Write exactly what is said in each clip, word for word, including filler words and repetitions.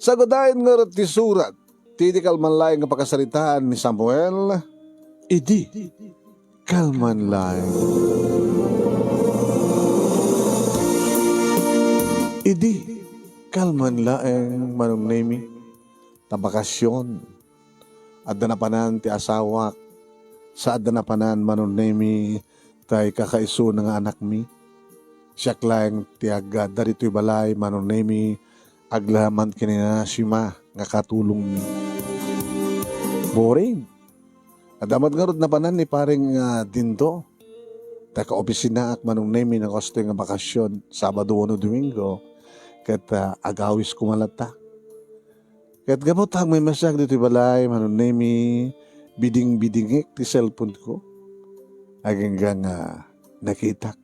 Saguden ngarud ti surat ti idi kalman laeng nga pakasaritaan ni Samuel, idi kalman laeng. Idi kalman laeng, Manong Nemi, ta bakasion. Adda napanan ti asawak, sa adda napanan, Manong Nemi, tay kakaisuna nga anakmi. Siak laeng ti agdada ditoy balay, Manong Nemi, aglaman ken ni Nana Shima nga katulongmi. Boring. Adda met ngarud napanan ni Paring, ah, Dindo. Ta kaopisinaak, Manong Nemi, no kastoy nga bakasion, Sabado wenno Domingo, ket, ah, agawis koma latta. Ket gapu ta agmemesiak ditoy balay, Manong Nemi, bidingbidingek ti cellphone-ko. Agingga nga nakitak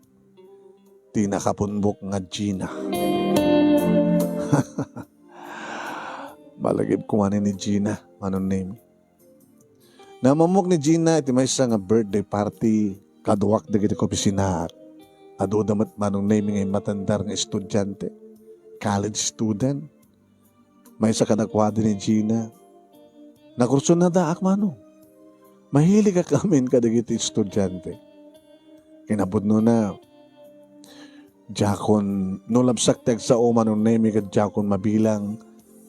ti nakapunbok nga Gina. Malagip koma ni Gina, Manong Nemi. Namammok ni Gina iti maysa nga birthday party kaduak dagiti kaopisinaak. Aduda met, Manong Nemi, nga immatendar nga estudiante, college student. Maysa kadakuada ni Gina. Nakursunadaak, Manong. Mahiligak amin kadagiti estudiante. Kinapudnona, diakon, no labsak ti agsao, Manong Nemi, ket diakon mabilang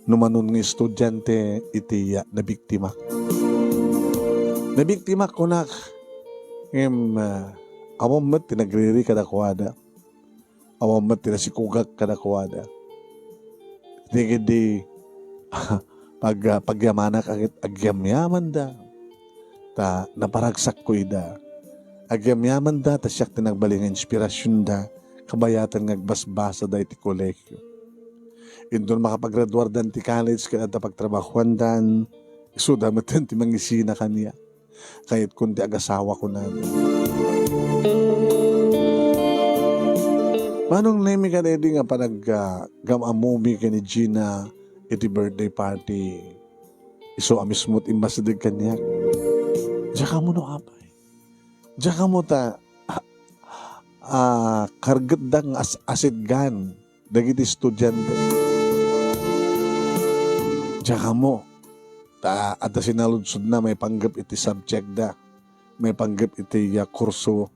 no manon nga estudiante iti, ah, nabiktimak. Nabiktimak, kunak, ngem, ah, awan met ti nagriri kadakuada. Awan met ti nasikugak kadakuada. Iti ketdi pag-, pagyamanak ket agyamyamanda ta naparagsakko ida. Agyamyamanda ta siak ti nagbalin nga inspirasionda kabayatan nga agbasbasada iti kolegio. Inton makapagraduardan ti college ket adda pagtrabahoandan, isuda metten ti mangisina kaniak. Kayatkon ti agasawa, kunana. Manong Nemi, kadaydi nga panag-, ah, gam-ammomi ken ni Gina iti birthday party. Isu a mismo ti immasideg kaniak. Diak ammo no apay. Diak ammo ta, ah, ah, kargetda nga as-, asidgan dagiti estudiante. Diak ammo ta adda sinaludsodna maipanggep iti subjectda, maipanggep iti, ah, kurso.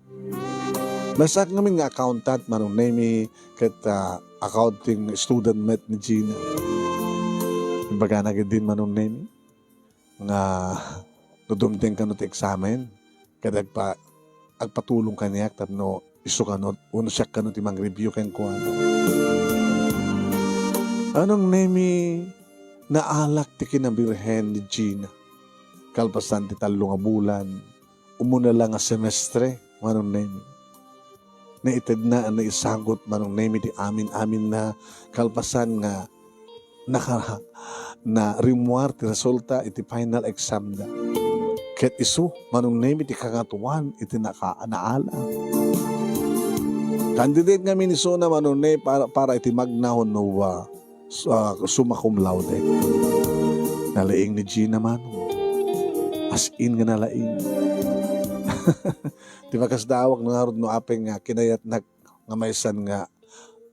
Nasaak ngamin nga accountant, Manong Nemi, ket, ah, accounting student met ni Gina. Imbagana ketdin, Manong Nemi, nga no dumteng kano ti eksamen, ket agpa-, agpatulong kaniak tapno isu kano wenno siak kano ti mang-review kenkuana. Manong Nemi, naalak ti kinabirhen ni Gina. Kalpasan ti tallo nga bulan, umuna la nga semestre, Manong Nemi. Naitedna a naisagut, Manong Nemi, ti amin-aminna kalpasan nga naka-, na rimmuar ti resulta iti final exam da. Ket isu, Manong Nemi, ti kangatoan iti naka-, naala. Candidate ngamin isuna, Manong Nemi, para, para iti magna wenno, ah, su-, ah, summa cum laude. Nalaing ni Gina, Manong. As in nga nalaing. Ti makasdaawak no ngarud no apay nga kinayatnak nga maysan nga,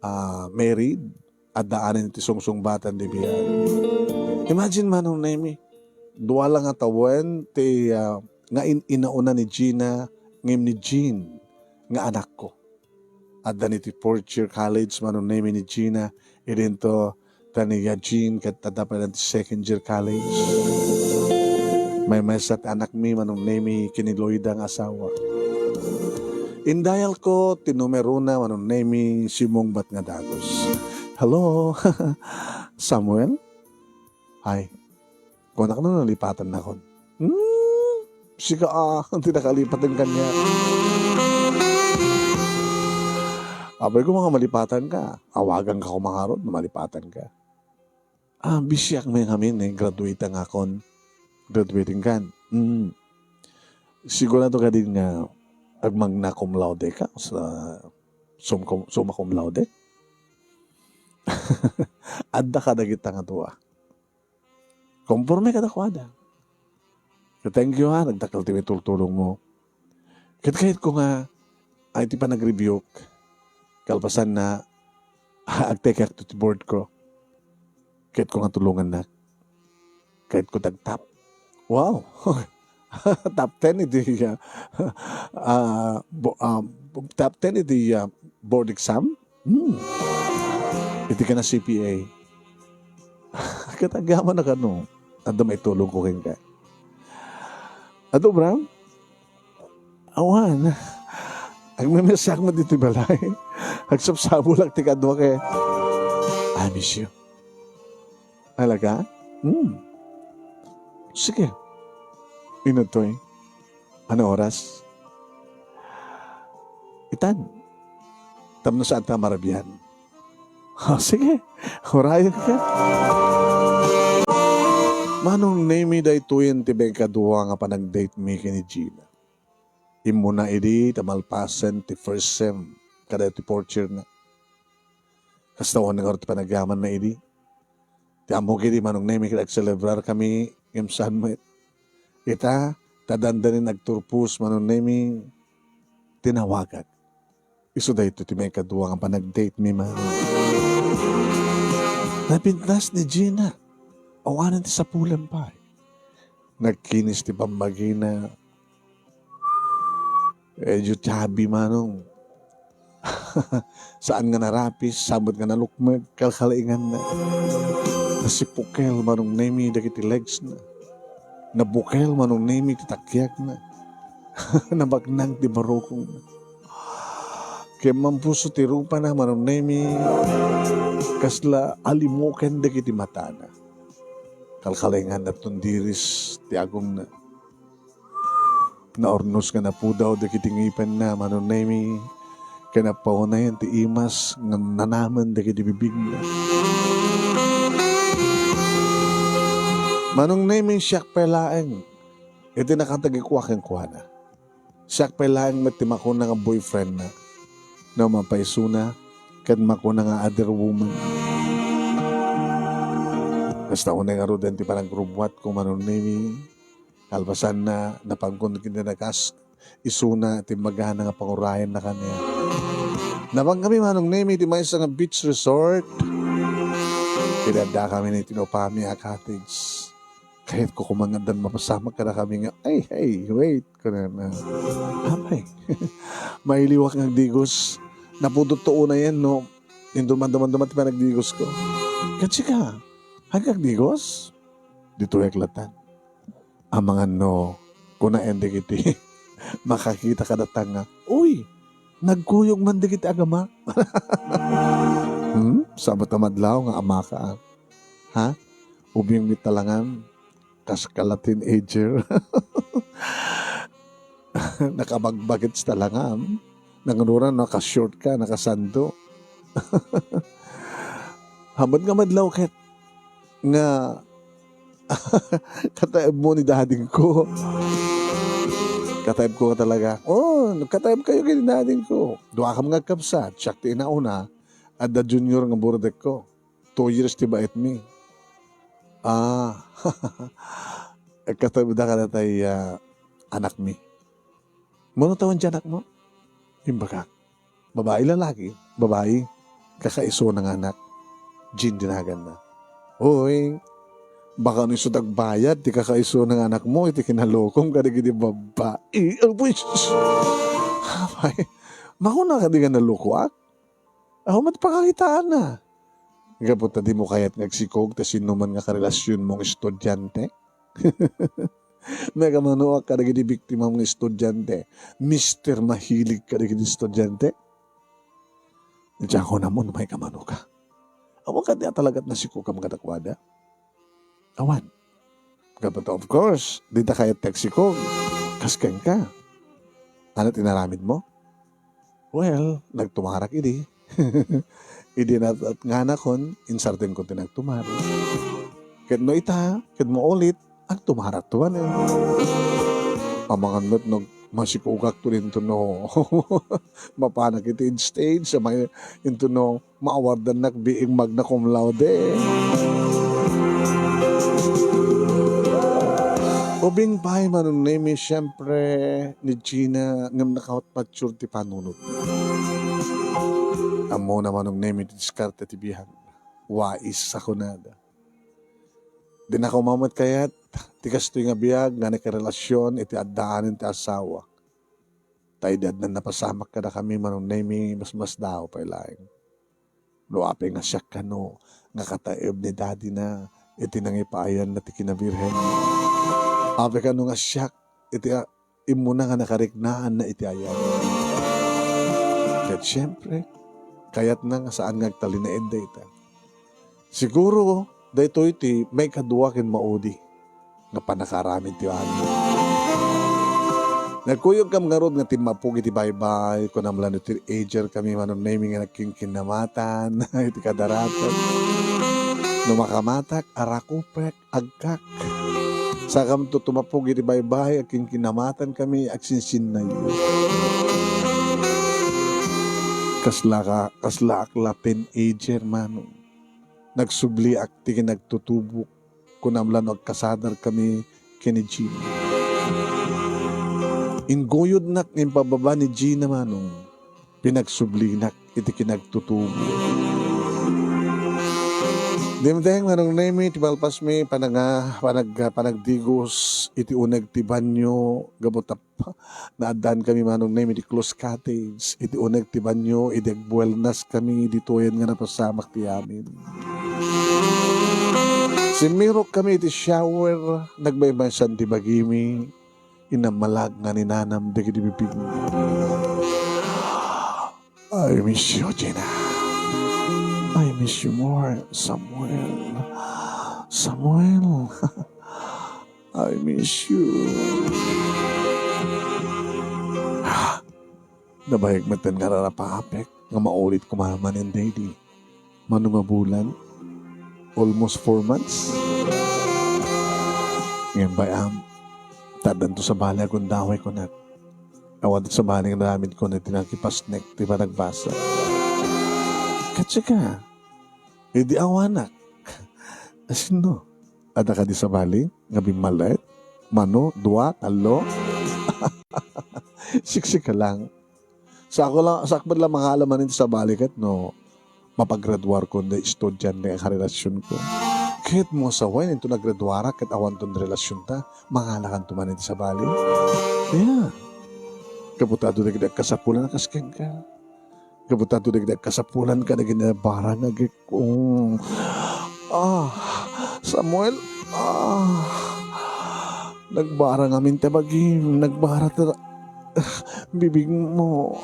ah, married, addaanen ti sungsungbatan di biag. Imagine, Manong Nemi, dua la nga tawen ti, ah, nga in-, inauna ni Gina ngem ni Jean nga anakko. Adda ni ti fourth year college, Manong Nemi, ni Gina, idinto ta ni Jean ket adda pay ti second year college. Maymaysa ti anakmi, Manong Nemi, ken ni Loida nga asawa. Indayalko ti numerona, Manong Nemi, simmungbat nga dagus. "Hello, Samuel?" "Hi." Kunak no nalipatannakon. "Hmm, sika a, ti nakalipaten kaniak." "Apay koma nga malipatanka. Awaganka koma ngarud no malipatanka." "Ah, bisiak ngamin, eh, graduate ngakon." "Graduating kan?" "Hmm. Sigurado ka din nga agmagna cum laude ka sa sum-, cum-, summa cum laude?" Adda kadagita nga dua. Komporme kadakuada. "Thank you, ha, nagdakkel ti maitultulongmo. Ket kayatko nga, ay, ti panagrebuke, kalpasanna, agtekak ti board ko." Kayatko nga tulongannak. Kayatko tagtap. Wow! Top ten iti, ah, ah, bo-, ah, top ten iti, ah, board exam? Hmm. Iti kana C P A. Ket agyamanak no adda maitulongko kenka. Adda obra? Awan. Agmimiss-ak met ditoy balay. Agsapsabulak ti kaduak. I miss you. Talaga? Hmm. Sige. Intoy. Ano oras? Itan. Tapno saanta marabian. Ah, sige. Hurayen ka. Manong Nemi, daytoyen ti maikadua nga panagdate mi ken ni Gina. Immuna idi ta malpasen ti first sem kadagiti fourth year na. Kasta unay ngarud ti panagyamanna idi. Ti ammok idi, Manong Nemi, ket agselebrar kami ngem saan met. Ita, ta dandanin agturpos, Manong Nemi, tinawagak. Isu daytoy ti maikadua nga panagdate mi, Manong. Napintas ni Gina. Awanen ti sapulem pay. Nagkinis ti pammagina. Medyo chubby, Manong. Saan nga narapis, sa met nga nalukmeg, kalkalainganna. Nasipukel, Manong Nemi, dagiti legs na. Nabukel, Manong Nemi, ti takyagna. Nabaknang ti barukongna. Ket mampuso ti rupana, Manong Nemi, kasla alimuken dagiti matana. Kalkalainganna ton diris ti agongna. Naurnos nga napudaw dagiti ngipenna, Manong Nemi, ken napaunay ti imas nga nanamen dagiti bibigna. Manong Nemi, siak pay laeng iti nakatagikua kenkuana. Siak pay laeng met ti makuna nga boyfriendna. No mapaisuna, ket makuna nga other woman. Kasta unay ngaruden ti panagrubuatko, Manong Nemi. Kalpasanna, napankon ken ni Nagas, isuna ti imbagana nga pangurayenna kaniak. Napan kami, Manong Nemi, ti maysa nga beach resort. Kinadda kami ni tinupami a cottage. Kayatko koma nga addan mapasamak kadakami nga, "Ay, hey, wait," kunana. Apay, mailiwak nga agdigos. Napudot to unayen, no? Inton madumanduma ti panagdigosko. Ket sika, agdigos? Ditoyak latan. Amangan no kunaen dagiti makakita kadata nga, "Uy, nagkuyog man dagiti agama." Hmm? Sabot a madlaw nga amaka, ah. Ha? Ubing mi talangam, kas kala teenager. Nakabagbagets talangam. Nangruna, naka-short ka, nakasando. Hamat nga madlaw ket nga kataebmo ni dadingko. Kataebko ka talaga. Oh, kataeb kayo ken ni dadingko. Duakam nga agkabsat, siak ti inauna, adda junior nga burdekko. Two years ti baetmi. Ah, kataebda kadata, ah, anakmi. Mano tawen ti anakmo? Imbagak. Babai, lalaki? Babai. Kakaisuna nga anak. Jean ti naganna. Uy, baka no isu ti agbayad ti kakaisuna nga anakmo iti kinalukom kadagiti babai. Uy, sus! Apay, makuna kadi nga nalukoak? Awan met pakakitaanna. Gapu ta dimo kayat nga agsikog ta sinoman nga karelasionmo nga estudiante? Maikamanoak kadagiti biktimam nga estudiante, Mister Mahilig kadagiti estudiante? Diak kunam no maikamanoka. Awan kadi a talagat nasikogam kadakuada? Awan. Gapu ta, of course, dita kayat ti agsikog. Kas kenka. Ano ti inaramidmo? Well, nagtumarak idi. Idi nat-, nganakon, insardenko ti nagtumar. Ket no ita, ket maulit, agtumarakto manen. Amangan met no masikogakto dito no mapanak iti stage, amay, into no maawardannak being magna cum laude. Ubing pay, Manong Nemi, siyempre, ni Gina, ngem nakapatpatsyur ti panunot. Ammona, Manong Nemi, ti diskarte ti biag. Wais a kunada. Dinaka umamet kayat ti kastoy nga biag nga nakarelasyon iti addaan ti asawa. Ta idi addan napasamak kadakami, Manong Nemi, masmasdaaw pay laeng. No apay nga siak kano nga kataeb ni daddy na iti nangipaayanna ti kinabirhen. Apay kano nga siak iti, ah, immuna nga nakariknaanna iti ayan. Ket siempre, kayatna nga saan nga agtalinaed dayta. Siguro, daytoy ti maikadua ken maudi nga pannakaaramid ti amin. Nagkuyogkam ngarud nga timmapog iti baybay, kunam la no teenager kami, Manong Nemi, nga nagkinkinamatan iti kadaraton. No makamatak, arakupek, agkak. Sakamto tumapog iti baybay, agkinkinamatan kami, agsinsinnayo. Kasla ka, kasla ak la teenager, Manong. Nagsubliak ti kinagtutubok, kunam la no agkasadar kami ken ni Gina. Ingguyodnak nga impababa ni Gina, Manong. Pinagsublinak iti kinagtutubok. Dimteng, Manong Nemi, ti malpasmi, pananga-, panag-, panagdigos iti uneg ti banio, gapu ta naaddan kami, Manong Nemi, iti close cottage, iti uneg ti banio, idi agbuelnas kami, ditoyen nga napasamak ti amin. Simmirok kami iti shower, nagmaymaysan ti bagimi, inammalag nga ninanam dagiti bibigmi. I miss you, Gina. I miss you more, Samuel. Samuel, I miss you. Nabayag met nga rarapaapek nga maulit koma manen daydi. Mano nga bulan? Almost four months? Ngem bay-am, ta addanto sabali a gundaway kunak. Awan ti sabali nga aramidko iti nakipasnek ti panagbasa. Ket sika, idi awanak, asino? Adda kadi sabali nga bimmallet? Mano, dua, tallo? Siksika lang. Saak la, saak met la mangala manen ti sabali ket no mapagraduarko nga estudiante a karelasionko. Ket mo asawen, inton agraduarak ket awanton relasionta, mangalakanto manen ti sabali? Yeah. Gapu ta adu dagiti agkasapulan a kas kenka. Gapu ta adu dagiti agkasapulan kadagiti nabarang nga agek-, um, ah, Samuel, ah, nagbara ngamin ti bagim, nagbara ta, bibigmo,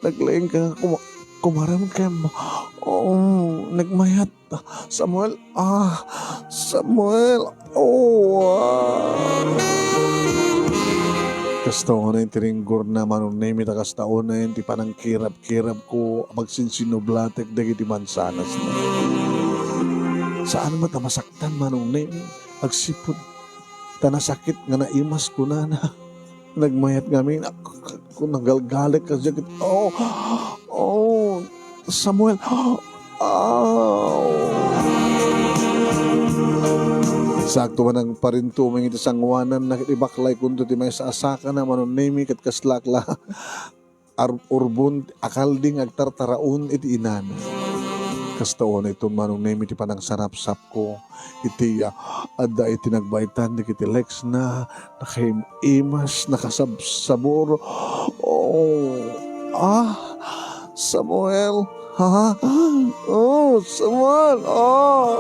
naglaing ka kuma-, kumarem ken, um, nagmayat. Samuel, ah, Samuel, oh, ah. Kasta unay ti ringgorna, Manong Nemi, ta kasta unay ti panangkirabkirabko a magsinsinublatek dagiti mansanasna. Saan met a masaktan, Manong Nemi, agsipud ta nasakit nga naimas, kunana. Nagmayat ngamin, ak-, ak-, nagalgalek a sakit. Oh, oh, Samuel. Oh. Sakto man nagparintumeng iti sangoananna ket ibaklaykonto ti maysa a sakana, Manong Nemi, ket kaslak la ar-, urbon a kalding agtartaraon iti inana. Kasta unayton, Manong Nemi, ti panangsarapsapko iti, ah, adda iti nagbaetan dagiti likes na, nakaim-imas, nakasabsabor. Oh, ah, Samuel, ha? Oh, Samuel, oh.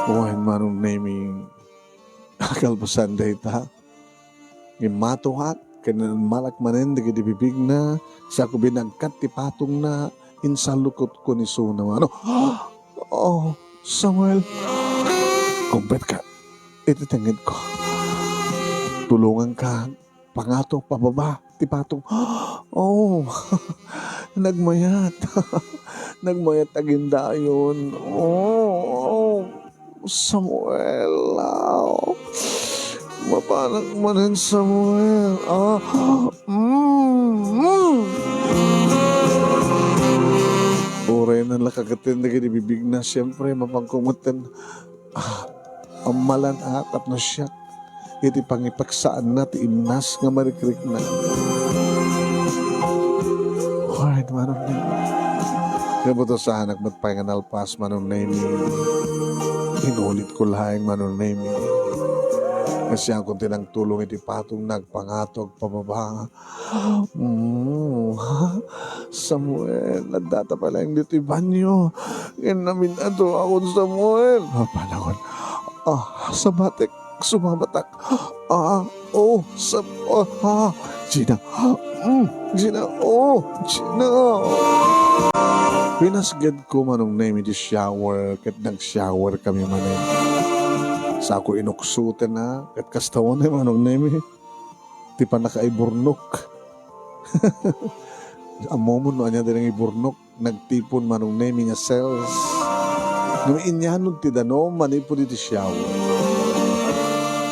Wen, Manong Nemi, kalpasan dayta, immatoak ken immalak manen dagiti bibigna, sa ko binagkat ti patongna, insallukotko ni Suna. Ano? Oh, Samuel, kumpet ka iti tengngedko. Tulonganka, pangato, pababa ti patong. Oh, nagmayat. Nagmayat agindayon. Oh, oh. Samuel, ah. Mapanak manen, Samuel. Ah, mm, mm. Uray na nakaketen dagiti bibigna, siempre, mapagkumutan. Ah, ammalan a tapno siak iti pangipeksaanna ti imnas nga marikrikna. Ay, Manong Nemi. Kabutosanak met pay nga nalpas, Manong Nemi. Inulitko laeng, Manong Nemi, nga siakon ti nangtulong iti patong, nagpangato, agpababa. Mm, Samuel, addata pay laeng ditoy banio. Ken namin-ato akon, Samuel. Ah, panagon. Ah, sabatek, sumabatak. Ah, oh, sab-, ah, ah, Gina. Mm, Gina, oh, Gina. Pinasgedko, Manong Nemi, ti shower, ket nag-shower kami manen. Sako inuksoten, ah, ket kasta unay, Manong Nemi, ti pannakaiburnok. Ammomon no ania ti nangiburnok? Nagtipon, Manong Nemi, nga cells. Ngem inyanon ti danum manipud iti shower.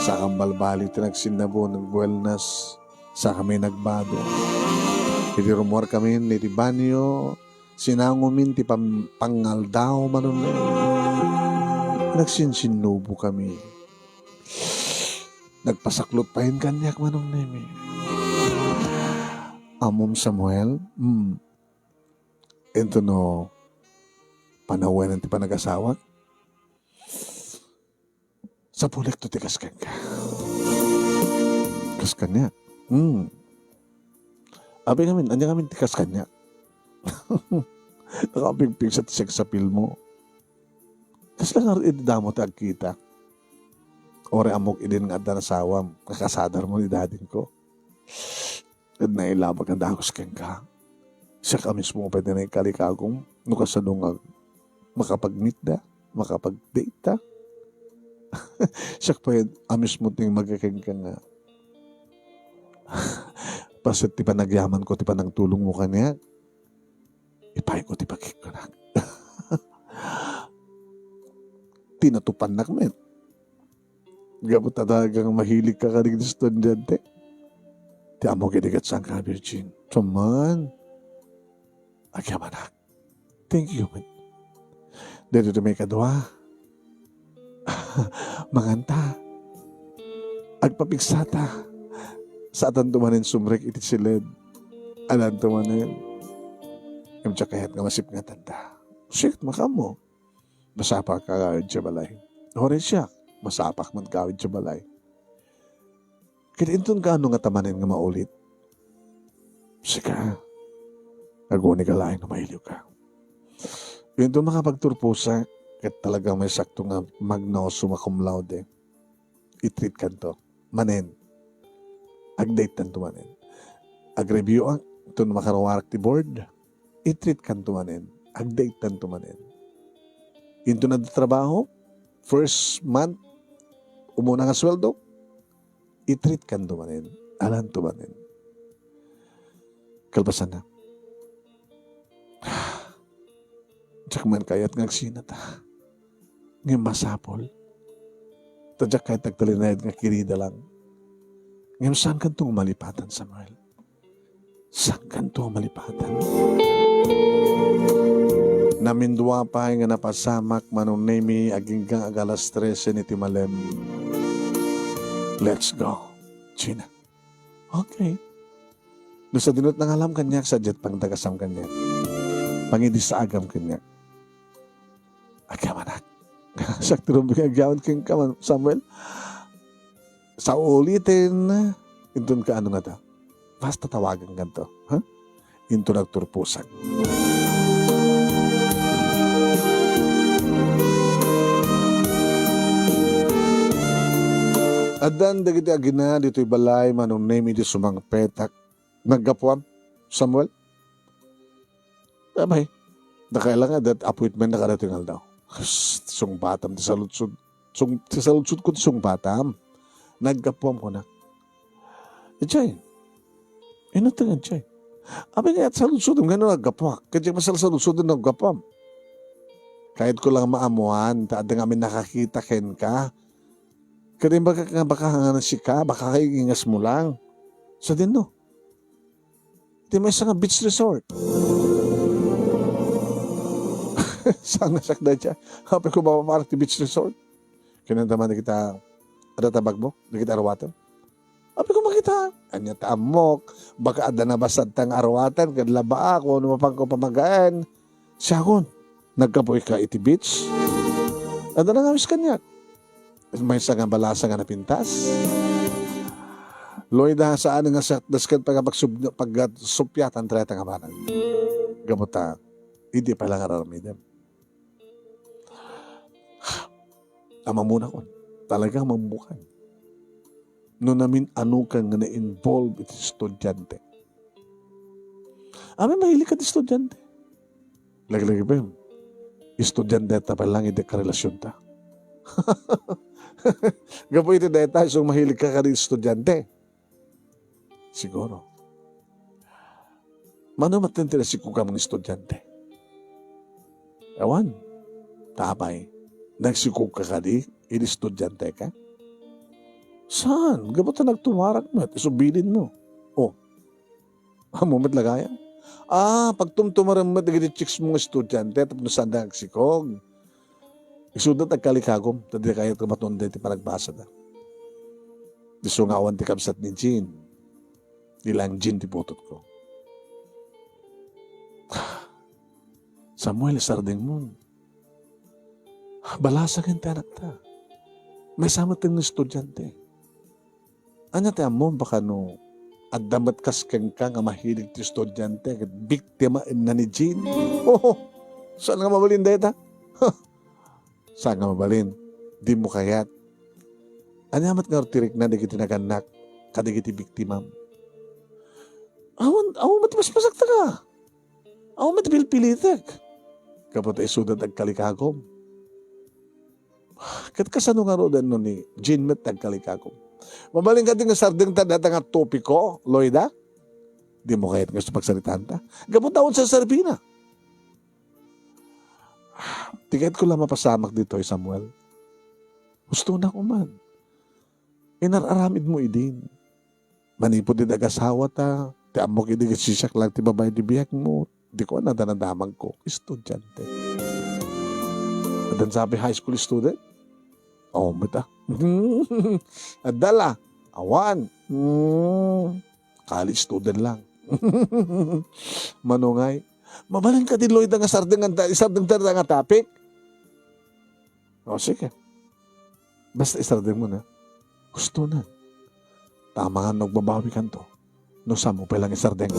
Sakam balbaliw ti nagsinnabo, nagwelnas. Sakami nagbado. Idi rummuarkamin iti banio, sinangomin ti pam-, pangaldaw, Manong Nemi. Nagsinsinnubokami. Nagpasaklot payen kaniak, Manong Nemi. Ammom, Samuel? Hmm. Inton no panawen ti panagasawak, sapulekto ti kas kenka. Kas kaniak? Hmm. Abi ngamin, ania ngamin ti kas kaniak? Nakapigpigsa ti sex appeal mo. Kasla nga idi damo ti agkita? Uray ammok idin nga adda nasawam, nga kasadar mo ni dadingko. Ket nailabak nga dagus kenka. Siak a mismo pay ti naikalikagum no kasano nga makapag-meet da, makapag-date da. Siak pay a mismo ti maga kenka nga paset ti panagyamanko ti panangtulongmo kaniak. Ipayko ti pakikkunak. Ti natupannak met. Gapu ta talagang mahiligka kadagiti estudiante. Ti ammok idi ket saanka a virgin. Tumon. Agyamanak. Thank you met. Daytoy ti maikadua. Manganta. Agpapigsata. Saatanto manen sumrek iti siled. Alanto manen. Ngem diak kayat nga masipngetanta. Siak, makaammo. Masapak ka agawid idiay balay. Uray siak, masapak met nga agawid idiay balay. Ket inton kaano ngata manen nga maulit? Sika, agunika laeng no mailiwka. Inton makapagturposak, ket talagang maisakto nga magna o summa cum laude. I-treat kanto manen. Ag-date tanto manen. Ag-review ak, inton makaruarak ti board, i-treat kanto manen. Ag-date tanto manen. Inton adda trabaho, first month, umuna nga sueldo, i-treat kanto manen. Alanto manen. Kalpasanna, diak man kayat nga agsinata. Ngem masapul. Ta diak kayat agtalinaed nga kirida lang. Ngem saan kanto nga malipatan, Samuel? Saan kanto nga malipatan? Namindua pay nga napasamak, Manong Nemi, agingga ag alas trese iti malem. Let's go, Gina. Okay. No sadino ti nangalam kaniak, sadiay ti pangdagasam kaniak. Pangidisaagam kaniak. Agyamanak. Siak ti rumbeng nga agyaman kenka, Samuel. Sa uliten, inton kaano ngata? Basta tawagan kanto, ha? Inton agturposak. Addan dagiti agina ditoy balay, Manong Nemi, iti sumangpetak. Naggapuam, Samuel? Abay, nakaila nga dat appointment na kada tingaldaw. Sungbatam ti saludsod. Sung-, ti saludsodko ti sungbatam. Naggapuam, kunak. Ijay. Inateng ijay. Abi nga saludsodem, ngano naggapuak? Ket diak masalsaludsod no naggapuam. Kayatko lang maammuan, ta adda nga amin nakakita kenka. Ket imbagak nga baka nga sika, baka kay ingasmo lang. Sadino? Ti maysa nga beach resort. Saan nga sakda siya? Apay ko mapaparak ti beach resort? Kinanta man dagita, adda ta bagmo, dagita aruaten. Apay ko makita, ania ta ammok, baka adda nabasat ta nga aruaten, ket labaak, wenno mapanko pamagaen. Siakon, nagkapuy ka iti beach? Adda nangawis kaniak. Maysa nga balasa nga napintas. Loida, saan nga saktas ket pagpagsub-, pagsupiatan ta dayta nga banag. Gapu ta, idi pay la nga ar-aramidem. Ammonak, talaga mambukan. No namin-ano ka nga na-involve iti estudiante. Amin, mahilig ka ti estudiante. Lagi-lagi pa yun. Estudiante ta pa lang iti karelasyon ta. Gapu iti dayta, isu mahilig ka kadi estudiante. Siguro. Mano matin ti nasikog ka nga estudiante? Awan. Tapay, nagsikog ka kadi idi estudiante ka? Saan? Gapu ta nagtumarak met, isu bilin mo. Oh. Ammo met la gayam. Ah, pagtumtumarem met dagiti chicks mo nga estudiante tapno saanda nga agsikog. Isuda ti agkalikagum, ta dika kayat nga matuenda iti panagbasada. Isu nga awan ti kabsat ni Jean. Di lang Jean ti putotko. Samuel, isardengmon. Balasa ken ti anakta. Maysa met nga estudiante. Ania ti ammom, baka no adda met kas kenka nga mahilig ti estudiante ket biktima inna ni Jean? Oh, saan nga mabalin dayta? Saan nga mabalin? Dimo kayat. Ania met nga ti rikna dagiti nagannak kadagiti biktimam? Awan, awan met ti paspasaktaka. Awan met ti pilpilitek. Gapu ta isuda ti agkalikagum. Ket kasano ngaruden no ni Jean met ti agkalikagum? Mabalin kadi nga sardengta dayta nga topiko, Loida? Dimo kayat nga isu pagsaritaanta? Gapu ta awan serbina. Ti kayatko la mapasamak ditoy, Samuel. Hustonak man. Inar-aramidmo idin. Manipud idi agasawata, ti ammok idi ket siak lang ti babai ti biagmo. Diko a nadamagko, estudiante. Addan sa pay high school student? Awan met a. Adda la. Awan. Hmm. College student lang. Mano ngay? Mabalin kadi, Loida, nga sardenganta, isardengta dayta nga topic? O, sige. Basta isardengmon, ha? Hustonan. Ta amangan no agbabawikanto no saanmo pay lang isardeng.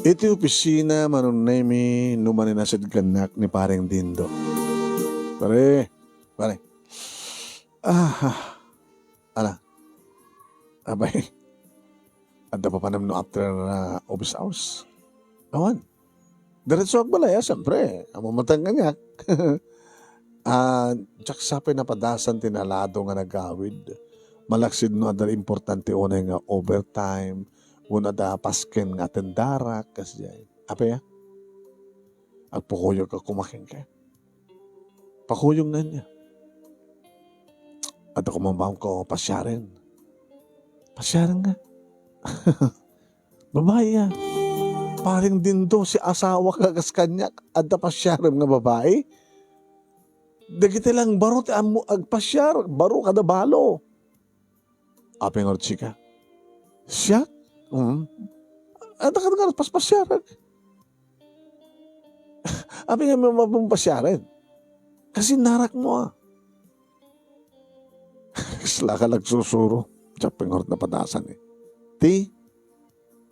Iti opisina, Manong Nemy, no maninasid kennak ni Pareng Dindo. Pare, pare. Ah, ah. Ala. Abay. Adda pa panem no after, ah, office hours? Awan. Diretso agbalay, ah, siyempre. Ammom met a kaniak. Ah, diak sa pay napadasan ti nalado nga nagawid. Malaksid no adda importante unay nga overtime, wenno adda pasken nga atendarak, kasdiay. Apay, ah? Agpakuyog a kumakenka. Pakuyog nga ania? Adda koma mabaonko pasiaren. Pasiaren nga? Babai a. Pareng Dindo, si asawak a kas kaniak, adda pasiarem nga babai? Dagiti lang baro ti ammo agpasiar, baro kada balo. Apay ngarud sika? Siak? Mm. Adda kadi ngarud paspasiarek. Apay nga mapasiaren? Kasi narakmo a. Kasla ka nagsusuro. Diak pay ngarud napadasan, eh. Ti,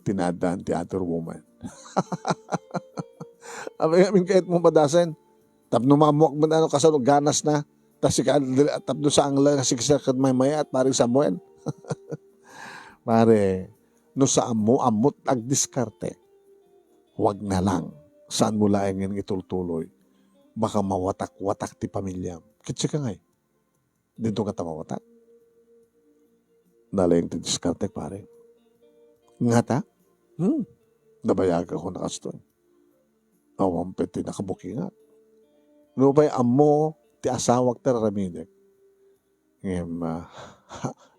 tinaddaan ti other woman. Apay nga kayatmo padasen? Tapno maammoak met no kasano ganasna. Ta sika, tapno saan la nga siksa ket maymayat, Pare Samuel. Pare, no saanmo, ammot agdiskarte, huwag na lang. Saanmo laengen nga itultuloy. Baka mawatak-watak ti pamilyam. Ket sika ngay, dinto ngata mawatak? Nalaing ti diskartek, pare. Ngata? Hmm. Nabayagak a kastoy. Awan pay ti nakabukingak. Nupay ammo ti asawak ti ar-aramidek. Ngem, ah,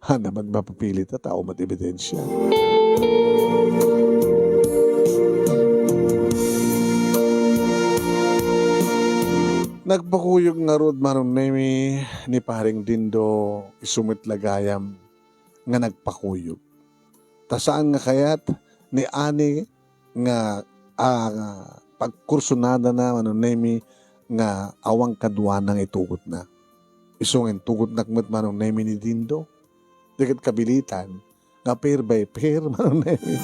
haan met mapapilit a tao met ebidensia. Nagpakuyog ngarud, Manong Nemy, ni Pareng Dindo, isu met la gayam. nga nagpakuyog. Ta saan nga kayat ni Ani nga, ah, pagkursunadana, Manong Nemi, nga awan kaduana nga itugotna. Isu nga intugotnak met, Manong Nemi, ni Dindo. Di ket kabilitan nga pair by pair, Manong Nemi.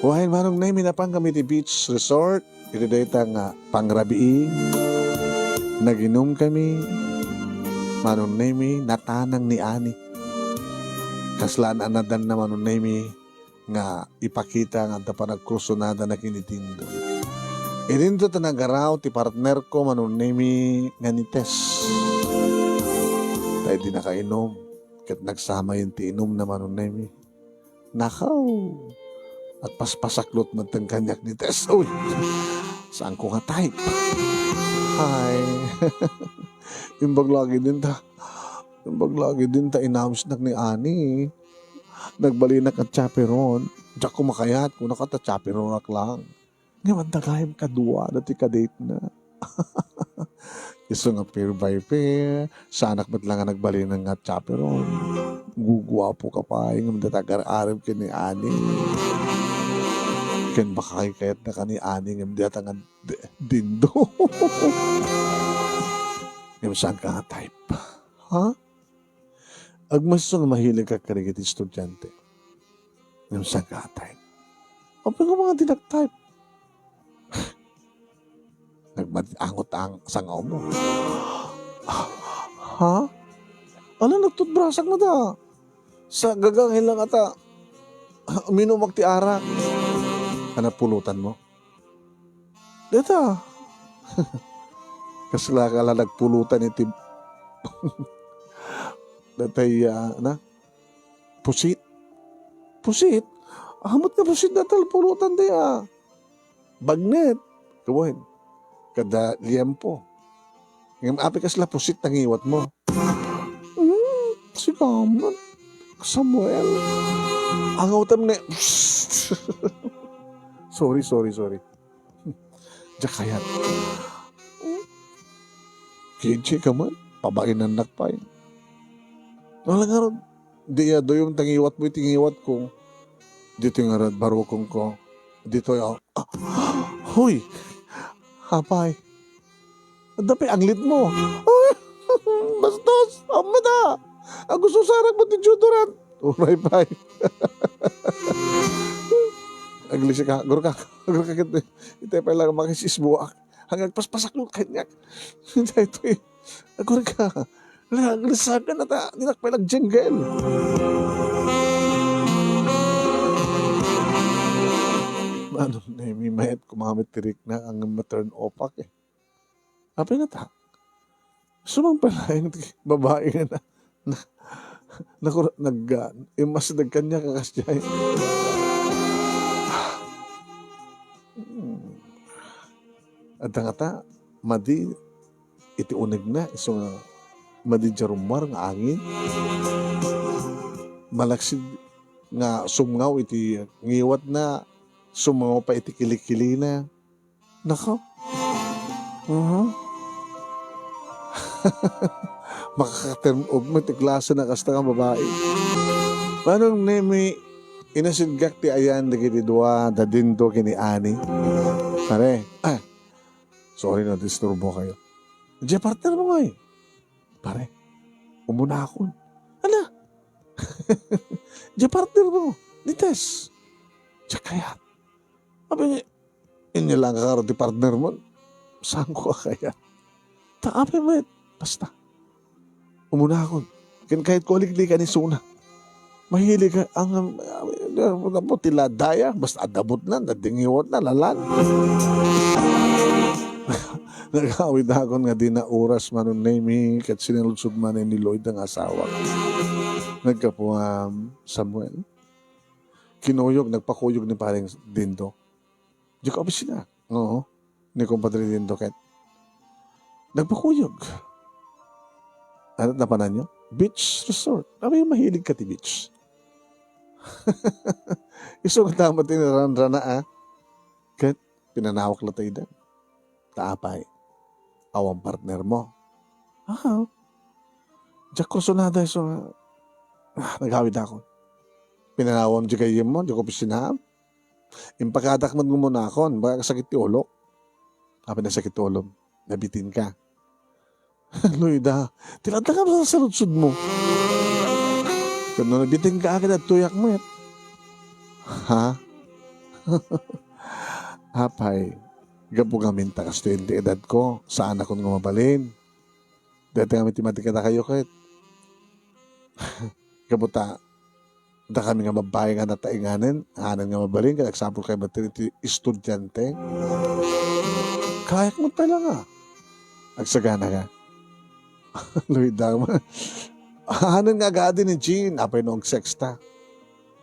Wen, Manong Nemi, napan kami ti beach resort. Iti dayta nga pangrabii, naginum kami, Manong Nemi, natanang ni Ani. Kasla an-anadanna, Manong Nemi, nga ipakita nga adda panagkursunadana ken ni Dindo. Idinto ta nagaraw ti partnerko, Manong Nemi, nga ni Tess. Ta idi nakainum, ket nagsamayen ti inumna, Manong Nemi. Nakaw! Agpaspasaklot met kaniak ni Tess. Uy! Saanko nga type. Ay. Imbag lagi dinta. Imbag lagi dinta inawisnak ni Ani. Nagbalinak a chaperon. Diak ko makayat, kunaka ta chaperonak lang. Ngem adda gayam kadua dati kadate na. Isu nga pair by pair, saanak met lang nga nagbalin nga chaperon. Guguapo ka pay, ngem data agar-arem ken ni Ani. Ken baka kayatna ka ni Ani, ngem data nga d-, Dindo. Ngem saan ka nga type? Ha? Agmaso nga mahilig ka kadagiti estudiante. Ngem saan ka nga type? Apay nga mga di nag-type? Nagmad-, angot ang sangaw mo. Ha? Ala, nagtutbrasak na da. Sa gagang lang ata, uminumak ti arak. Ano pulutan mo? Deta. Kasla ka la nagpulutan iti datay, ah, na? Pusit. Pusit? Amot nga pusit data pulutan daya. Bagnet. Kawen. Kada liempo. Ngem apay kasla pusit nga ngiwat mo. Hmm, sigaman. Samuel. Angaw tam ne. Sorry, sorry, sorry. Diak kayat. Hmm? Kinsi ka man, pabainannak pay. Wala nga ron. Di ya, duyom ta ngiwat mo iti ngiwat ko. Dito nga ron, barukong ko. Dito ya. Ah, huy! Apay. Adda pay anglit mo. Bastos! Amma da! Agususarak mo ti deodorant. Uray pay. Aglisi ka, agurka, agurka ket itay pay lang makisisbuak. Ang agpaspasak no kaniak. Daytoy, agurka. Nagrisakan na ta, dinak pay lang jingle. Manong Nemi, mayat kumamit ti rikna, ang ma-turn off ak eh. Apay nga ta? Sumangpet laeng ti babai nga na, na, nakur-, nag-, ah, imasdag kaniak a kasdiay. Hmm. Adda ngata, madi iti unegna, isu nga madi diay rummuar nga angin. Malaksid nga sumngaw iti ngiwatna, sumngaw pay iti kilikilina. Nako. Mhm. Makaka-turn off met ti klase na kasta nga babai. Manong Nemi, inasidgak ti ayan dagiti dua, da Dindo ken ni Ani. Pare, ah, sorry no, disturbo kayo. Diay partner mo ngay. Pare, umunakon. Ala? Diay partner mo, ni Tess. Diak kayat. Apay nga, inya lang ka karo ti partner mo. Saanko a kayat? Ta apay met, basta. Umunakon. Ken kayatko a liklikan isuna. Mahilig ka, ang, ah, ti ladaya, basta adda butna, adda ngiwatna, lalan. Nagawidakon nga dina oras, Manong Nemi, ket sinaludsod manen ni Lloyd nga asawa. Naggapuam, Samuel. Kinuyog, nagpakuyog ni Pareng Dindo. Diay opisina. Oo. Ni Compadre Dindo ket nagpakuyog. Ano napananyo? Beach resort. Apay mahilig ka ti beach. Isu nga tama ti naranrana, ah. Ket pinanawak la ta ida. Ta apay? Awan partner mo? Ah. Diak kursunada isu nga Ah, nagawidakon. Pinanawam diay gayyemmo, diay opisinaam. Impakadak met ngunakon, baka sakit ti ulok. Apay nasakit ti ulom? Nabitinka. Loida, ti latangam sa saludsodmo. Ket no nabitinka, ket adtoyak met. Ha? Apay, gapu ngamin ta kastoy ti edadko, saanakon nga mabalin. Dayta ngamin ti madi kadakayo ket. Gapu ta, dakami nga babbai nga nataenganen, anen nga mabalin, ket agsapulkayo met iti estudiante. Kayak met pay la nga. Agsaganaka. Loida, anen nga agadi ni Jean, apay no agsexta.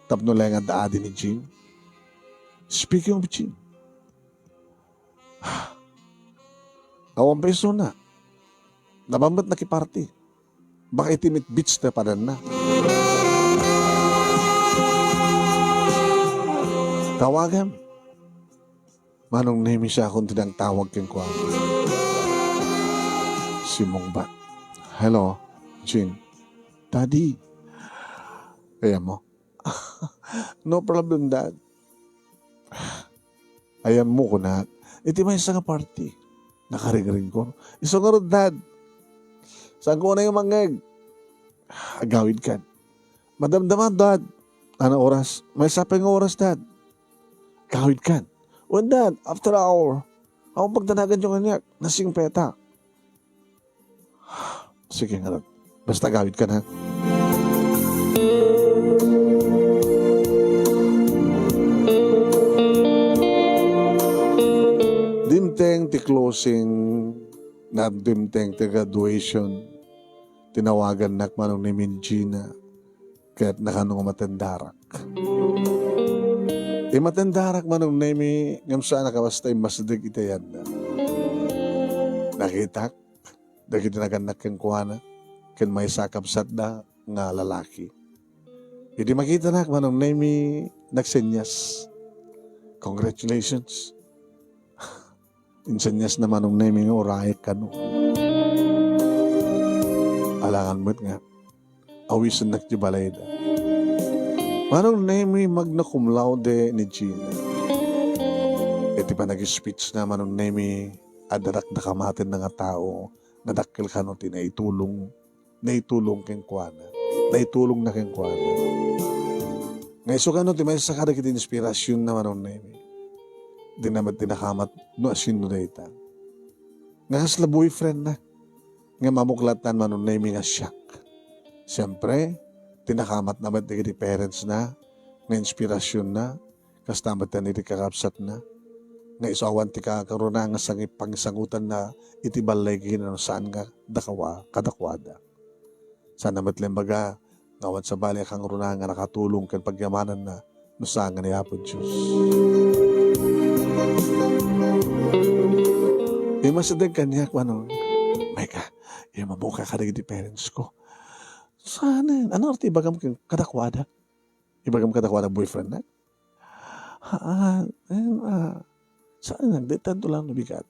Tapno la nga adda adi ni Jean. Speaking of Jean, awan pay isuna. Napan met nakiparty. Baka iti met beach ti padanna. Tawagam. Manong Nemi, siakon ti nagtawag kenkuana. Simmungbat. Hello, Jean. Daddy. Kayatmo? No problem, Dad. Ayanmo, kunak, iti maysa nga party. Nakaringring ko. Isu ngarud, Dad. Saanko unay nga mangngeg? Agawidkan. Madamdama, Dad. Ano oras? Maysa pay nga oras, Dad. Agawidkan. Wen, Dad, after hour. Awan pagdanaganyo kaniak. Nasingpetak. Sige ngarud. Basta agawidkan, ha? Dimteng ti closing, na dimteng ti graduation. Tinawagannak Manong Nemi ni Gina, ket nakano nga matendarak. Immatendarak Manong Nemi, ngem saan a kabasta immasideg iti ayanna. Nakitak dagiti nagannak kenkuana, ken maysa a kabsatda nga lalaki. Idi makitanak, Manong Nemi, nagsenyas. Congratulations. Insenyasna Manong Nemi nga urayek kano. Alangan met nga, awisennak ti balayda. Manong Nemi, magna cum laude ni Gina. Iti panag-speech na Manong Nemi, adda dakdakamatenna nga tao nga dakkel kano ti naitulong, naitulong kenkuana. Naitulongna kenkuana. Nga isu kano ti maysa kadagiti inspirasionna Manong Nemi. Dina met ti nakamat no asino dayta. Nga kasla boyfriendna. Nga mamuklattan Manong Nemi nga siak. Siempre, ti nakamatna met dagiti parentsna, nga inspirasionna, kasta met iti kakabsatna, nga isu awan ti kakaruna nga sangi-, pangisangutanna iti balay Gina no saan nga dakawa-, kadakuada. Saan met la imbaga nga awan sabali a kangruna nga nakatulong ken pagyamananna no saan nga ni Apo Dios. Immasideg kaniak, Manong, "Micah, immamok kadagiti parents ko." "Saanen? Ano ti ibagam ken-, kadakuada?" Ibagam kadakuada boyfriend na? Haan, eh, ah, saan nagdetad to lang nabigat?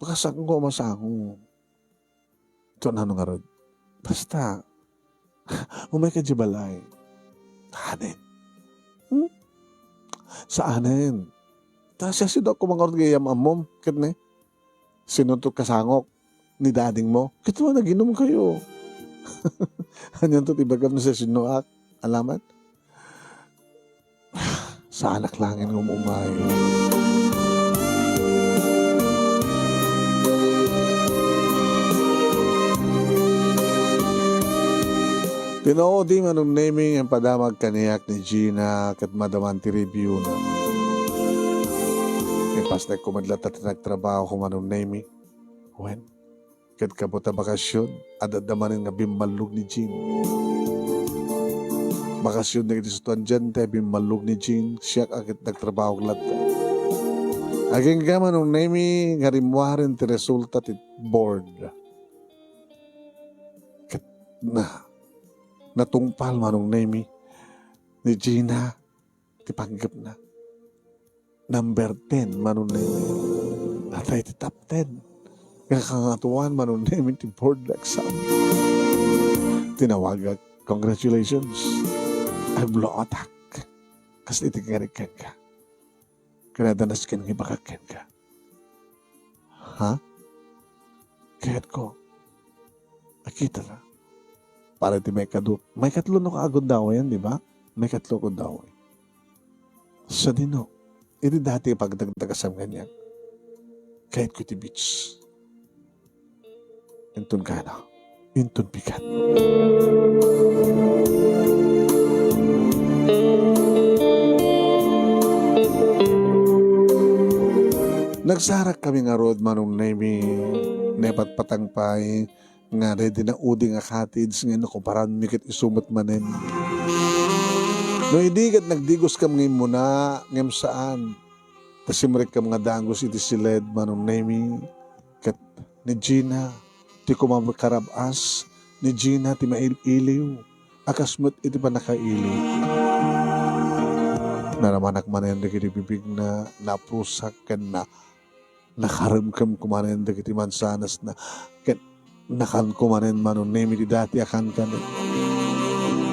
Baka saan ko masango. Ito na ngarud. Basta, umay ka di balay. Saanen? Hmm? Saanen? Ta siya sida ko mangarud gayam amom. Ket ne? Sino to kasangok? Ni dading mo? Ket mo, naginom kayo. Anyan to ti bagam no sa sinuak? Alamat? Saanak langin nga umumay. Tinaudi Manong Nemi nga padamag kaniak ni Gina ket madaman ti review na. Ipasnek ko met latta ti nagtrabaho ko Manong Nemi. Wen, ket gapu ta bakasyon, adda manen nga bimmallog ni Jean. Bakasyon dagiti estudiante, bimmallog ni Jean, siak a ket nagtrabaho latta. Agingga Manong Nemi nga rimmuaren ti resulta ti board. Ket na, natungpal Manong Nemi ni Gina ti panggepna. Number ten Manong Nemi. Natay ti top ten nga kangatuan Manong Nemi ti board exam. Tinawagak Congratulations. Ay, blow out ak. Kas iti nga kenka. Kanada nasken nga ibagak kenka. Ha? Kayatko. Akita na. Para iti maikadu-, maikatlo no ka agundaway, di ba? Maikatlo agundaway. Sadino, iti dati pagdagdagasam kaniak. Kayatko iti beach. Inton kana, inton pikan. Nagsarak kami ngarud, Manong Nemi, naipatpatang pay nga ready na udi nga cottage nga nakuparanmi ket isu met manen. No idi ket nagdigoskam nga immuna, ngem saan. Ta simrekkam nga dagus iti siled, Manong Nemi, ket ni Gina ti kumakarab-as, ni Gina ti mail-iliw, a kas met iti pannakailiw. Naramanak manen dagiti bibigna, naprusak ken na-, nakaremkem kumanen dagiti mansanasna, ket nakanko manen, Manong Nemi, ti dati a kankanen.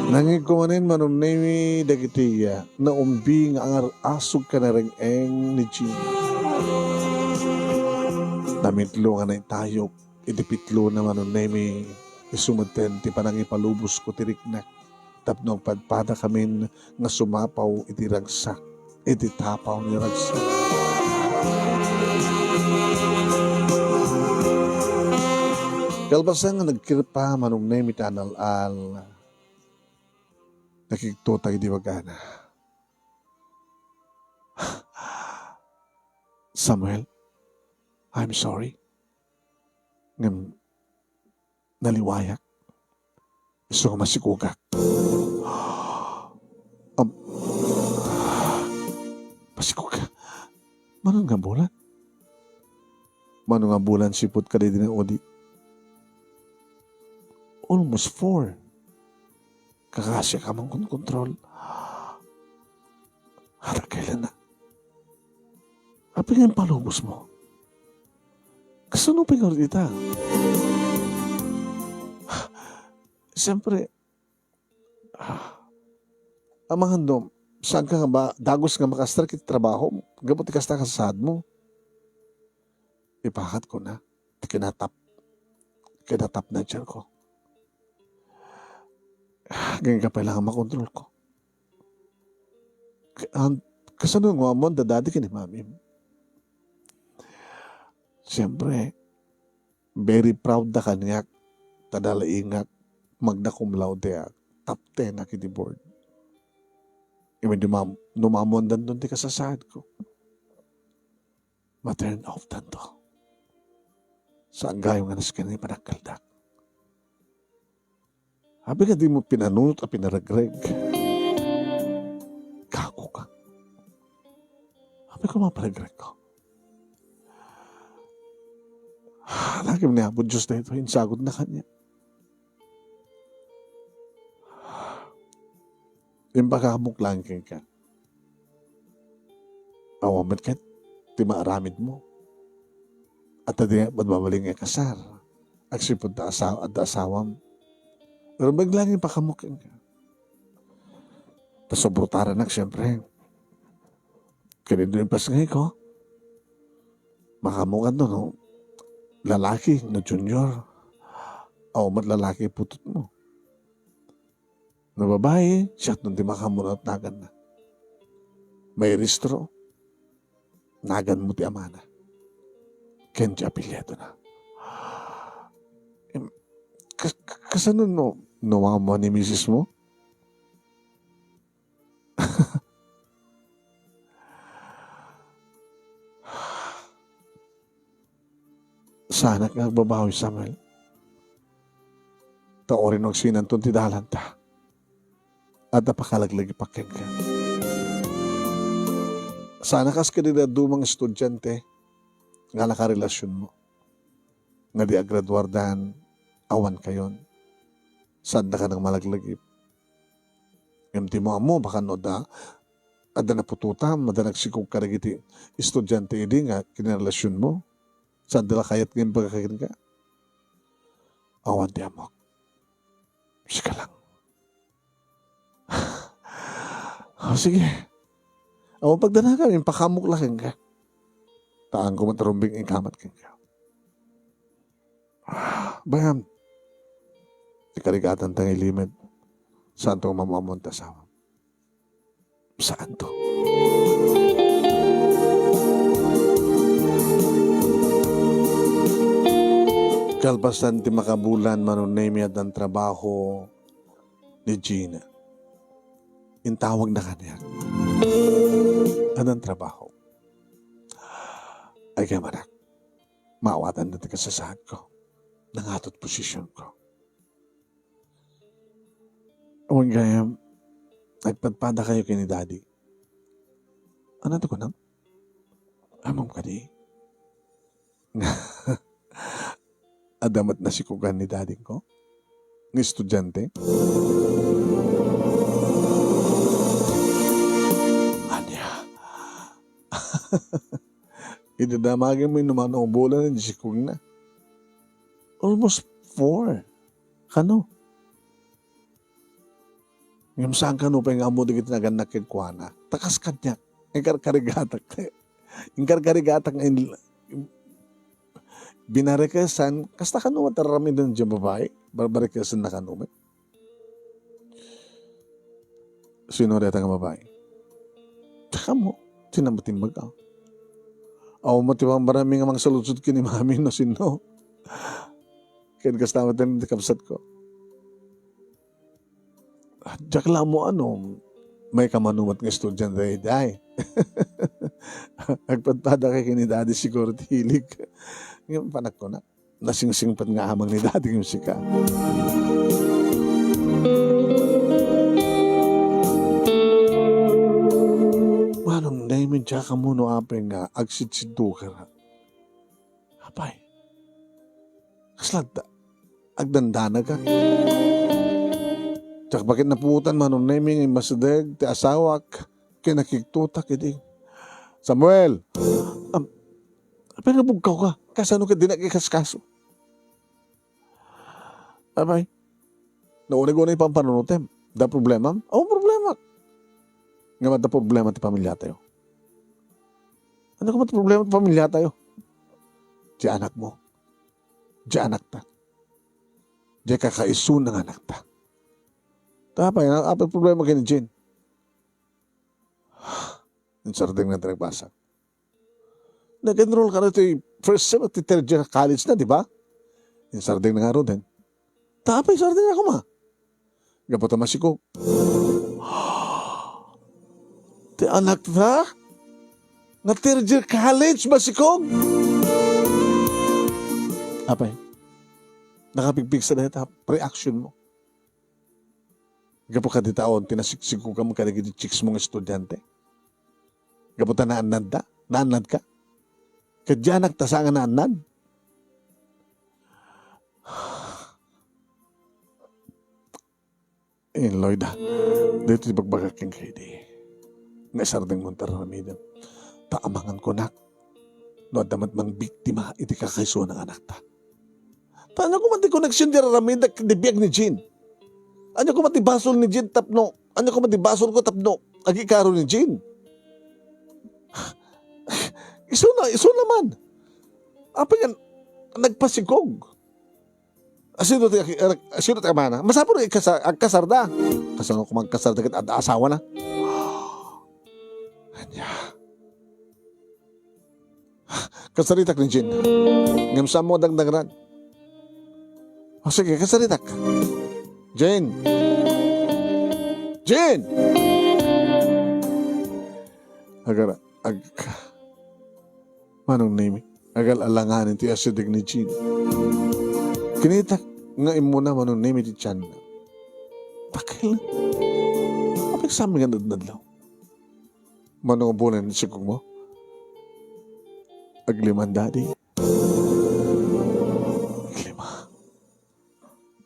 Nangngegko manen, Manong Nemi, dagiti, ah, naumbi nga angar-asog ken nareng-eng ni Gina. Namitlo nga naitayok iti pitlona, Manong Nemi, isu metten ti panangipalubosko ti riknak tapno agpadpadakamin nga sumapaw iti ragsak, iti tapaw ni ragsak. Kalpasan nga nagkirpa, Manong Nemi, ti anal-al, nakigtutag iti bagana. "Samuel, I'm sorry. Ngem naliwayak. Isu nga masikugak." Am-, masikugak? Mano nga bulan? Mano nga bulan sipud kadi dina udi? Almost four. Kakasiak a mangkonkontrol. Hara kailan na? Apay nga impalubos mo? Kasano pay ngarud ita? Siyempre, ah, amangan no, saan ka nga ba, dagus nga makastar iti trabaho, gapu ti kasta kasaad mo. Ipakat ko na, ti kinatap, kinatap na dyan ko. Ganyan ka pala nga makontrol ko. Ka-, an-, kasano nga amon dadadi ken ni Mami? Siyempre, very proud da kaniak, ta nalaingak, magna cum laude ak, top ten ak iti board. Immediate mam-, numamuan danton ti kasasaad ko. Ma-turn off danto. Sa aggayo nga nasken ni panagkaldak. Abi nga di mo pinanunot a pinaregreg. Kako ka. Abi ko maparegreg ko. Lagi ni Apo Diyos daytoy, insagod na kanya. Impakamok lang kenka. Awan met ket ti maaramid mo. At adi mabalin nga kasar. Agsipud ta asa-, adda asawam. Pero biglang ipakamok kenka. Ta sobrutaranak, siyempre. Kanindo impasngay ko. Makamukan to, no? Lalaki, no junior. Awan met lalaki putut mo. No babai, siak no ti makamunot naganna. Mairistro, nagan mo ti amana. Ken ti apelyidona. Em, kas-, kas-, kasano no, no mama ni misis mo? Saanak nga agbabawi, Samuel. Ta uray no agsinanton ti dalanta, adda pakalaglagipak kenka. Saanak kas kadi dadduma nga estudiante nga nakarelasionmo, nga di agraduardan, awan kayon. Saandaka nang malaglagip. Ngem di mo ammo, baka no adda, adda naputotam, adda nagsikog kadagiti estudiante idi nga kinarelasionmo. Saanda la kayat nga imbagak kenka? Awan ti ammok. Sika lang. Sige. Awan pagdanagam, impakaamok la kenka. Ta awan koma ti rumbeng ikamat kenka. Bayam, ti karigatanta nga ilimed, saanto nga maammoan ti asawam. Saanto. Kalpasan ti makabulan, Manong Nemy, addan trabaho ni Gina. Intawagna kaniak. Addan trabaho. Ay, kaya manak, maawatan na ti kasasaadko. Nangatot posisyonko. Awan gayam, agpadpada kayo ken ni Daddy. Ania ti kunam? Ammom kadi? Adda met nasikogan ni dadingko nga estudiante? Ania? Idi damagem, no mano bulan ti sikogna. Almost four. Kano? Ngem saan kano pay nga ammo dagiti nagannak kenkuana. Ta kas kaniak, inkarkarigatak. Inkarkarigatak nga in-, binarekesan, kasta kano met aramiden diay babai? Bar-, barekesanna kano met? Sino dayta nga babai? Kamo, ti namatimbag, a. Awan met ti pambarami nga mangsaludsod ken ni mami no sino. Ken kasta met ti kabsatko. Diak la ammo no maikam met nga estudiante daydiay. Agpadpada kay ken ni daddy siguro ti hilig. Ngem panagkunak, nasingsingpet nga amang ni daddy ngem sika. Manong Nemy, diak ammo no apay nga agsidsidduka. Apay, kasla adda? Agdandanagak. Diak baket napuotan, Manong Nemy, nga immasideg ti asawak ken nakigtotak idi. Samuel! Am, apay nga bugkawka? Kasano ket dinak ikaskaso? Apay, nauneg-uneg pay pampanunotem. Adda problemam? Awan problemak. Ngem adda problema ti pamiliatayo. Ania koma ti problema ti pamiliatayo? Ti anakmo. Diay anakta. Diay kakaisuna nga anakta. Ta apay, apay problema ken ni Jane? Insardengna ti nagbasa. Nag-enroll kano ti first sem ti third year college na, di ba? Insardengna ngaruden. Ta apay sardengna koma? Gapu ta masikog. Ti anakta? Nga third year college, masikog? Apay, nakapigpigsa dayta reaction mo? Gapu kadi taon ti nasiksigkam kadagiti chicks mo nga estudiante? Gapu ta naannadda? Naannadka? Ket diay anakta saan nga naannad? Eh, Lloyd, ah, daytoy ti ibagbagak kenka idi nga isardengmo ti aramidem. Ta amangan kunak no adda met mangbiktima iti kakaisuna nga anakta. Ta ania koma ti koneksion ti aramidek iti biag ni Jean? Ania koma ti basol ni Jean tapno, ania koma ti basolko tapno agikaro ni Jean? Isuna, isuna man. Apay nga nagpasikog? Asino ti, asino ti amana? Masapul nga ikasa-, agkasarda. Kasano koma agkasarda ket adda asawana? Ania? Kasaritak ni Jean. Ngem saanmo a dangdangran. O sige, kasaritak. Jean! Jean! Agara, ag-, Manong Nemy, agal-alanganen ti asideg ni Jean. Kinitak nga immuna, Manong Nemy, ti tianna. Dakkel. Apay sa amin nga nadnadlaw? Mano nga bulan ti sikog mo? Aglima, Daddy. Aglima.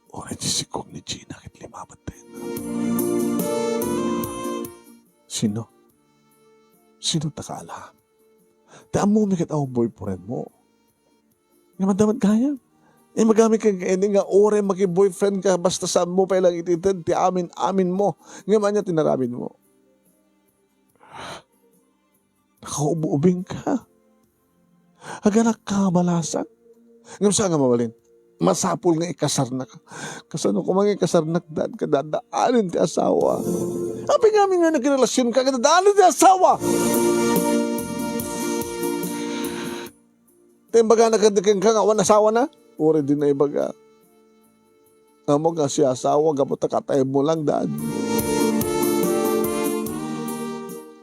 Uray ti sikog ni Gina ket lima met dayta. Sino? Sino ta kaala? Ti ammomi ket awan boyfriend mo. Nga madamag gayam. Imagami ka nga ini nga uray maki-boyfriend ka basta saanmo pay lang itited ti amin-amin mo. Ngem ania ti inaramid mo? Nakaub-ubingka. Aganakka a balasang. Ngem saan nga mabalin, masapul nga ikasarnaka. Kasano koma nga ikasarnak, daan, ket addaan ti asawa? Apay ngamin nga nagrelasionka ket addaan ti asawa? Ta imbagana kadi kenka nga awan asawana? Uray di naibaga. Ammok nga siasawa gapu ta katayabmo lang, daan.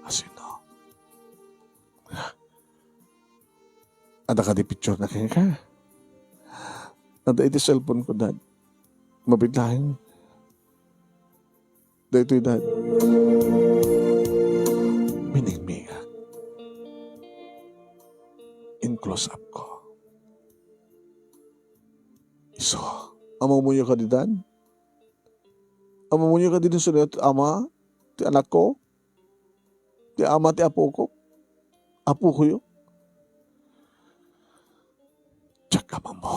Asino? Adda kadi picture na kenka? Adda iti cellphone ko, dad. Mabiit laeng. Daytoy, dad. Miningmingak. In close up ko. Isu. Ammoyo kadi, dad? Ammoyo kadi no sino ti ama ti anakko? Ti ama ti apoko? Apokoyo? Diak ammo.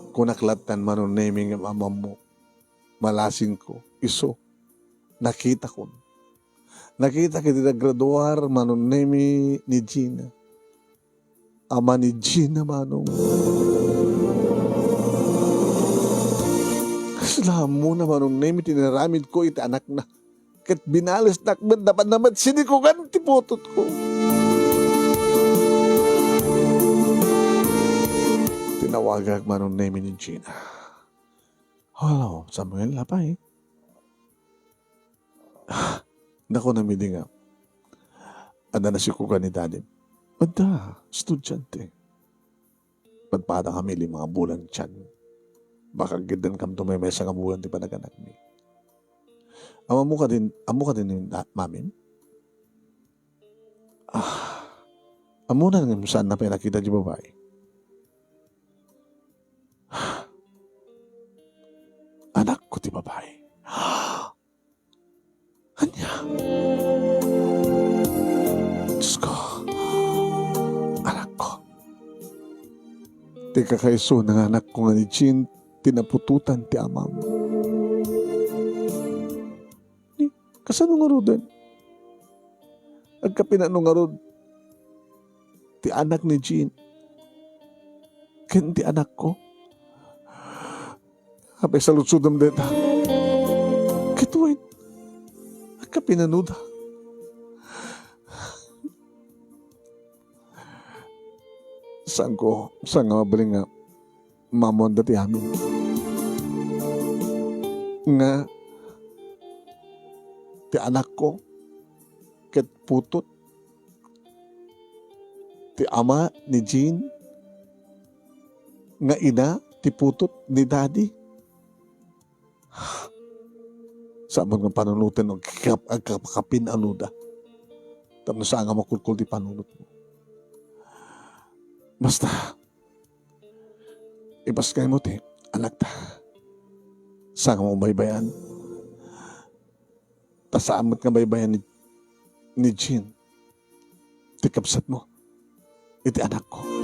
Kunak lattan, Manong Nemi, ngem ammo. Malasingko. Isu. Nakitakon. Nakitak iti naggraduar, Manong Nemi, ni Gina. Ama ni Gina, Manong. Kasla ammona, Manong Nemi, ti inaramidko iti anakna. Ket binalesnak met, napanna met sinikugan ti putotko. Tinawagak, Manong Nemi, ni Gina. "Hello, Samuel, apay?" Nakunam idi nga, "Adda nasikugan ni Daddy." "Adda, estudiante." Padpada kami lima nga bulan ti tiyan. Baka agiddan kamto maymaysa nga bulan ti panaganakmi. Ammo kadin, ammo kadin ni da-, mamin? Ah, ammona ngem saanna pay nakita ti babai. Anakko ti babai. Ania? Diosko, anakko. Ti kakaisuna nga anakko nga ni Jean, ti naputotan ti amam. Ni, kasano ngaruden? Agkapinano ngarud ti anak ni Jean ken ti anakko? Apay saludsodem dayta? Ket wen, agkapinanoda? Saanko, saan nga mabalin nga maammoanda ti amin. Nga ti anakko ket putot ti ama ni Jean, nga ina ti putot ni Daddy. Saan nga panunoten no agkap-, agkapakapin-anoda? Tapno saan nga makulkol ti panunotmo. Basta, ipaskaymo ti anakta. Saan nga mabaybayan? Ta saan met nga baybayan ni, ni Jean ti kabsatmo iti anakko.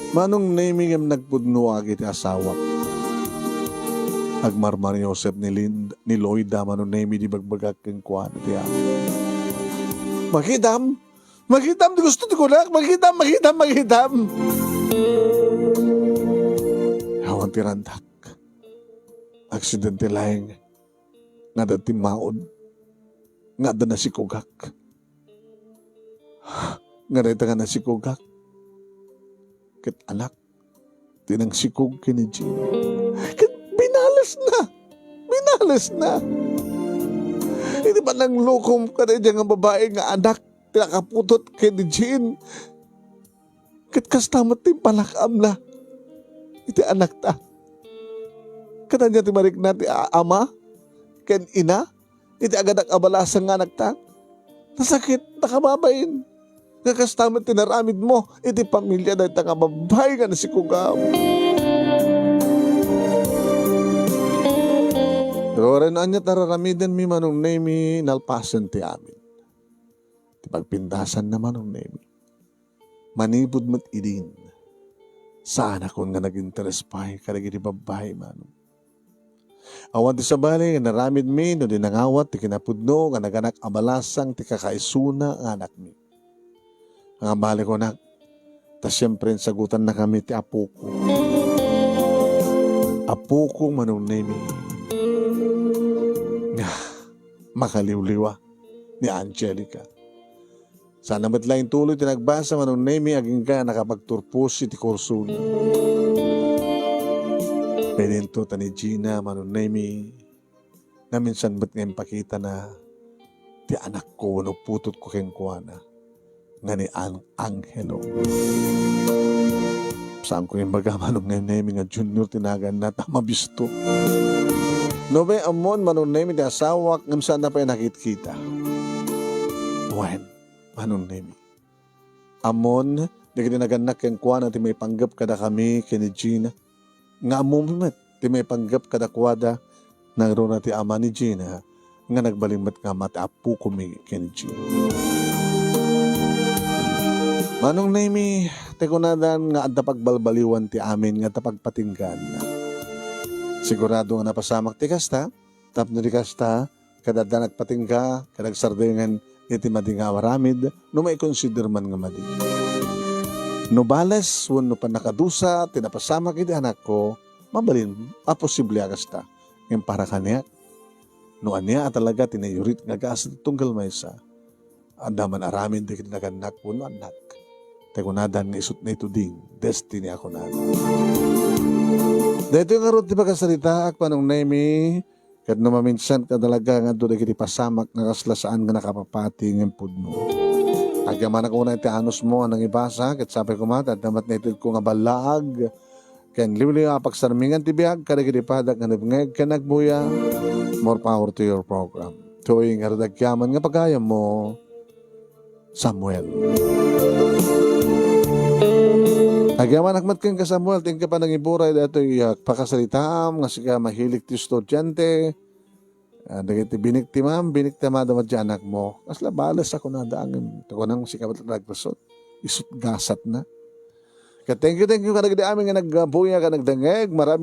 Manong Nemi, ngem nagpudnoak iti asawak. Agmarmariusep ni Lind-, ni Loida, Manong Nemi, idi ibagbagak kenkuana ti amin. Makitam? Makitam ti gusto ti kunak? Makitam, makitam, makitam! Awan ti randak. Aksidente laeng nga adda timmaud nga adda nasikugak. Nga dayta nga nasikugak ket anak ti nangsikog ken ni Jean. Ket binalesna. Binalesna. Iti pananglukom kadaydiay nga babai nga anak ti nakaputot ken ni Jean. Ket kasta met ti panakaamna iti anakta. Ket ania ti marikna ti a-, ama ken ina iti aganak a balasang nga anakta? Nasakit, nakababain. Nga kasta met ti naramidmo iti pamilia dayta nga babai nga nasikugam. Pero wen, ania ti ar-aramidenmi, Manong Nemi, nalpasen ti amin? Ti pagpindasanna, Manong Nemi. Manipud met idin, Saanakon nga nag-interes pay kadagiti babbai, manong. Awan ti sabali nga naramidmi no di nangawat ti kinapudno nga naganak a balasang ti kakaisuna nga anakmi. Nga bali ko, nak, ta siempre insagutannakami ti apoko. Apoko, Manong Nemi, nga makaliwliwa ni Angelica. Saan met laeng tuloy ti nagbasa, Manong Nemi, agingga nakapagturpos iti kursona. Pwedento ta ni Gina, Manong Nemi, naminsan met nga impakitana ti anakko wenno putotko kenkuana nga ni An-, Angelo. Saanko imbaga, Manong Nemi, nga Junior ti naganna ta mabisto. No, be, ammon, Manong Nemi, ti asawak, ngem saanna pay nakitkita. Wen, Manong Nemi. Ammon, dagiti nagannak kenkuana ti maipanggep kadakami ken ni Gina. Nga ammom met ti maipanggep kadakuada, nangruna ti ama ni Gina nga nagbalin met nga ama ti apokomi ken ni Gina. Manong Nemi, ti kunadan nga adda pagbalbaliwan ti amin nga adda pagpatinggaan. Sigurado nga napasamak ti kasta, tapno di kasta, kada adda nagpatingga, kada agsardengen iti madi nga aramid, no maikonsider man nga madi. No bales wenno pannakadusa ti napasamak iti anakko, mabalin a posible a kasta. Ngem para kaniak, no ania a talaga ti naiurit nga gasat tunggal maysa, adda man aramid dagiti nagannak wenno annak. Ti kunadan nga isut' na ituding, destiny a kunada. Daytoy ngarud ti pakasaritaak, Manong Nemi, ket no maminsan ka talaga nga adu dagiti pasamak nga kasla saan nga nakapapati ngem pudno. Agyamanak unay ti anusmo a nangibasa, ket sapay koma ta adda met naitedko nga ballaag ken liwliwa a pagsarmingan ti biag kadagiti padak nga nabngeg ken nagbuya. More power to your program. Toy ngarud agyaman nga pagayammo, Samuel. Agyamanak met kenka, Samuel, ti inka panangiburay daytoy, ah, pakasaritaam nga sika mahilig ti estudiante. Ah, dagiti biniktimam, biniktimada met ti anakmo. Kasla bales a kunada ngem, ti kunam sika met nagpasut. Isut' gasatna. Ket thank you, thank you kadagiti amin nga nagbuya ken nagdengngeg. Maraming